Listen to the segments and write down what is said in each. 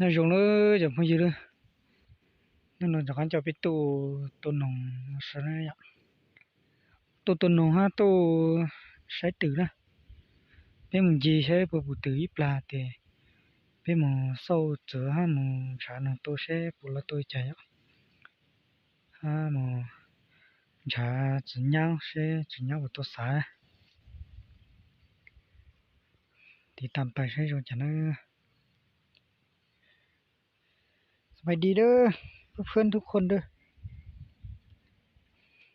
Nyob zoo lawm cov phooj ywg lawm, hnub no rov qab coj peb tuaj tua noog sawv na yom. Tuaj tua noog hab tuaj saib twm na. Peb mus ncig saib puas pum twm ib plag tes peb mus xauj txawv hab mus ntshav noog tua seb puas los tua li cas yom. Hab mus ntshav txiv nyab seb txiv nyab puas tau xav. Tiv tas pais saib zoo cas na. Sawv daws, phwb phwb thub khuaj dawb,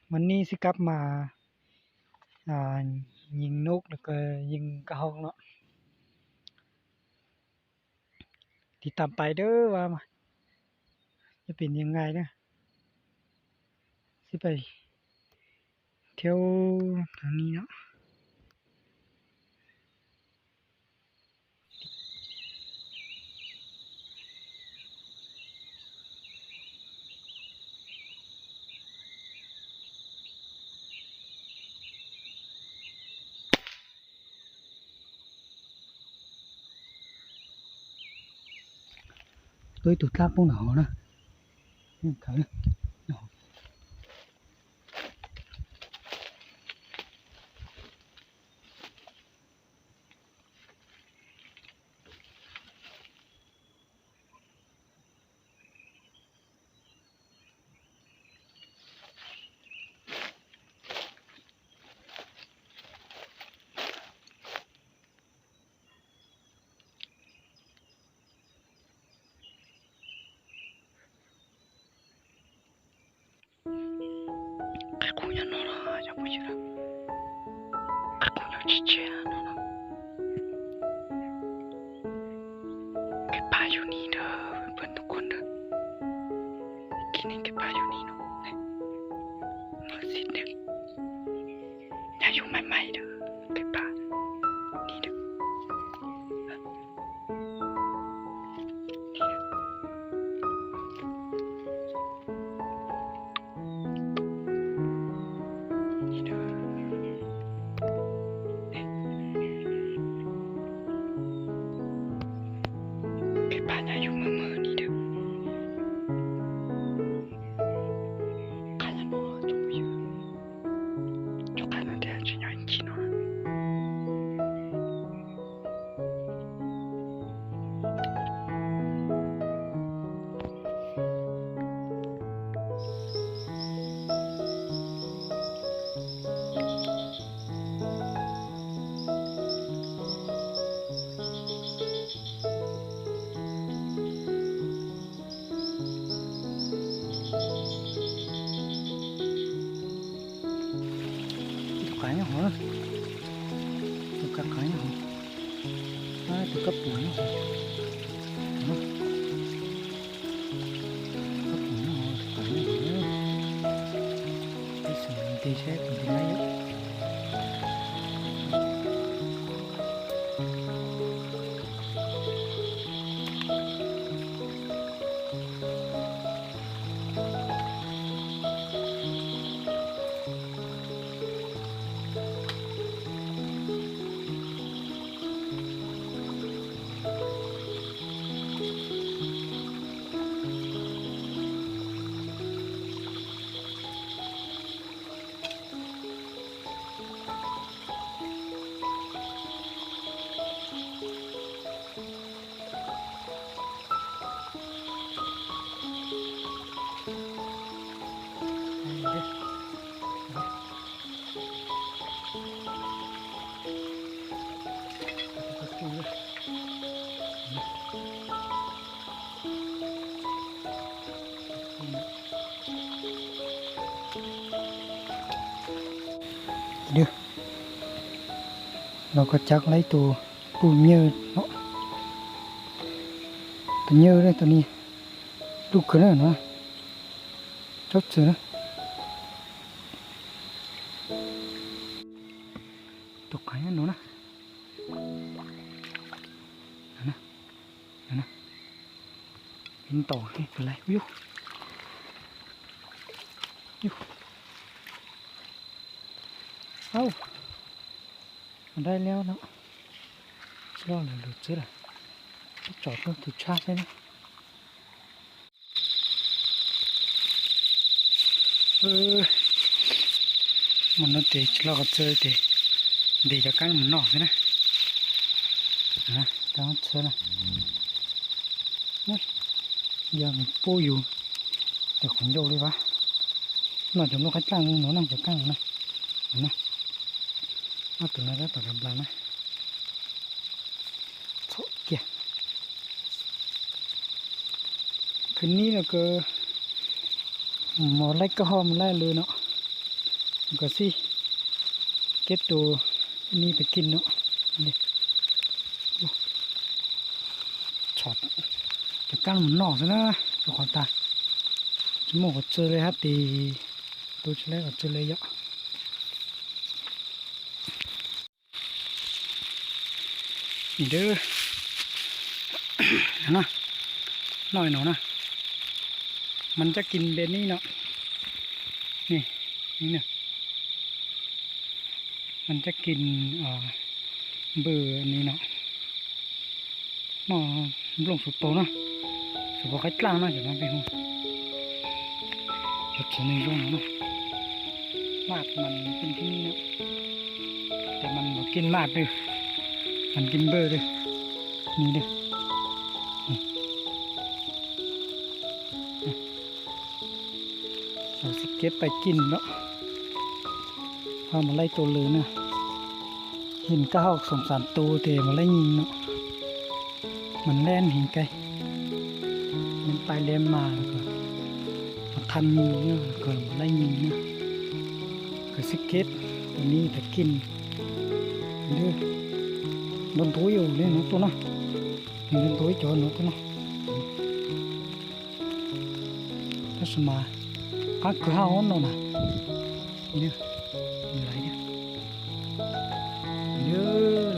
mas nij xib kab mas yeej nub los yeej nkaj hoob no. Tiv tas pais dawb vas mas yog pem niag nqaij na, xib pais thiab nij no. Tuaj ib tug dlab poob ntawm hauv na. Qe qub nyob no los cov phooj ywg, qe qub nyob tsis tseg no los. Kev pab yug ni ntawd, pab tus khuaj ntawd, kis neeg kev pab yug ni no, no xij ntawd, nyab yug mai mai ntawd, kev pab ni ntawd. Kev pab nyab yug maj maj ni ntawd. Qab nyab no, cov phooj ywg, cov qab no tias tsis nyob ib ncig no. Tus qav nyob hauv, tus kab qav nyob hauv, tus kab pum nyob hauv, kab pum nyob hauv, tus qav nyob hauv. Peb xav nti saib puas nti laib. Los koj cav koj lab ib tug luj nyawg no, tus nyawg ne tus ni luj kawg na no, tsob txwm na, tus qaib no na, peb ntaus peb lab yug, yug, au, dai liab no, tsis loj lwm lwm xwb lawm, peb tsom tuaj tus tshaj xwb na. Mus no ces tsis loj qhov txwb ces ntes cov kab mus noj xwb na. Kab txhwb na, yog pub yus ces qhov ncauj li vas, noj cov nplooj qab dlaaj no na, cov kab no na, ob tug no tab tom nplas na. Txhom kiag. Khwv nib no kawg, mus laij kab ho mus laij lw no, kov xij keb tus nib pes kij no. Txhom cov kab mus noj xwb na, rau qhov tas tsis muaj qhov txwb li hab tis, tu tsis laib qhov txwb li yom. Noj no na, mas cab kis npe nib no, ni, ni na, mas cab kis npawg ni no, noj nplooj xuv taug na, xuv paug qaib dlaaj na cov no peb hu. Cov txiv neej zoo no na, maj mas pij thib nib na, ces mas npaum kij maj dwb, mas kij npawg dwb, ni dwb. Xib keb pais kij no, ho mus laij tus lwm na, yog koj ho xoom xaam tus ces mus laij nyi no, mas laij heev kais, pais li mas, mas thaj nyi na, mus laij nyi na, koj xib keb tus nib pais kij, ntuav ntuav ib cov no tuaj na, ntuav ntuav ib cov no tuaj na. Tab sis mas qab kawg hab no na, lais,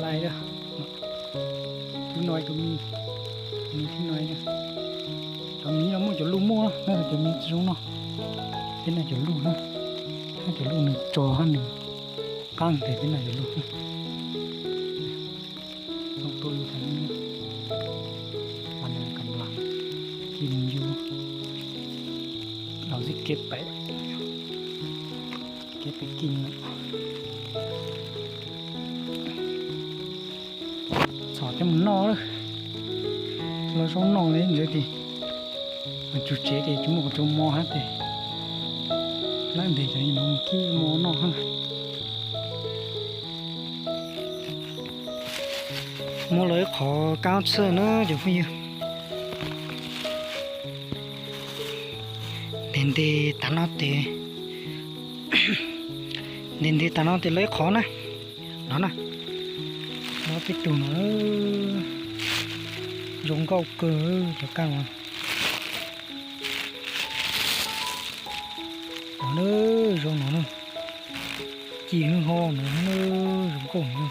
lais, tus no tus me, me thib no, cov me no muaj cov luj muaj na, cov me tsis zoo noj, peb noj cov luj na, hab cov luj nws tso hab nws qab tes peb noj cov luj. Txhob tuaj lub thav nib, mas nws kam las, ces nws yug los xib keb pem, keb pem kij no. Txhom coj mus noj lawm, los zaub noj li ntawd ces, mas tsum tsev ces tsis muaj qhov tsua mov hab ces, lawv ntes cov no mus kib mov noj hab. Muab lawv ib qhov kab txhwb na cov phooj ywg. Ntes ntes tas no ces, ntes ntes tas no ces lawv ib qhov na, no na, ob peb tug no, zoo nkauj kawg cov kab no. No na, zoo no na, ci hwj ho no, zoo nkauj no.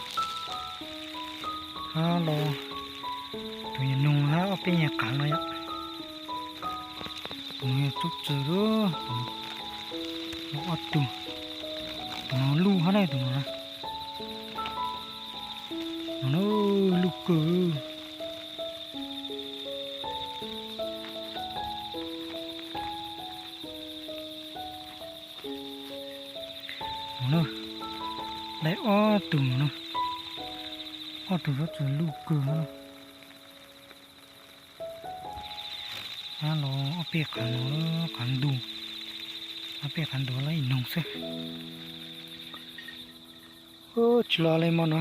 Hab los tus nyuag noog hab ob peb nyuag qav no yom. Tus no yog tub txwg, tus no ob tug, tus no luj hab na, tus no, no luj kawg. No na, laib ob tug no na, ob tug tub txwg luj kawg hab na. Hab los ob peb qav no, qav ntug, ob peb qav ntug lawm ib noog xwb. Tsis los li mo no,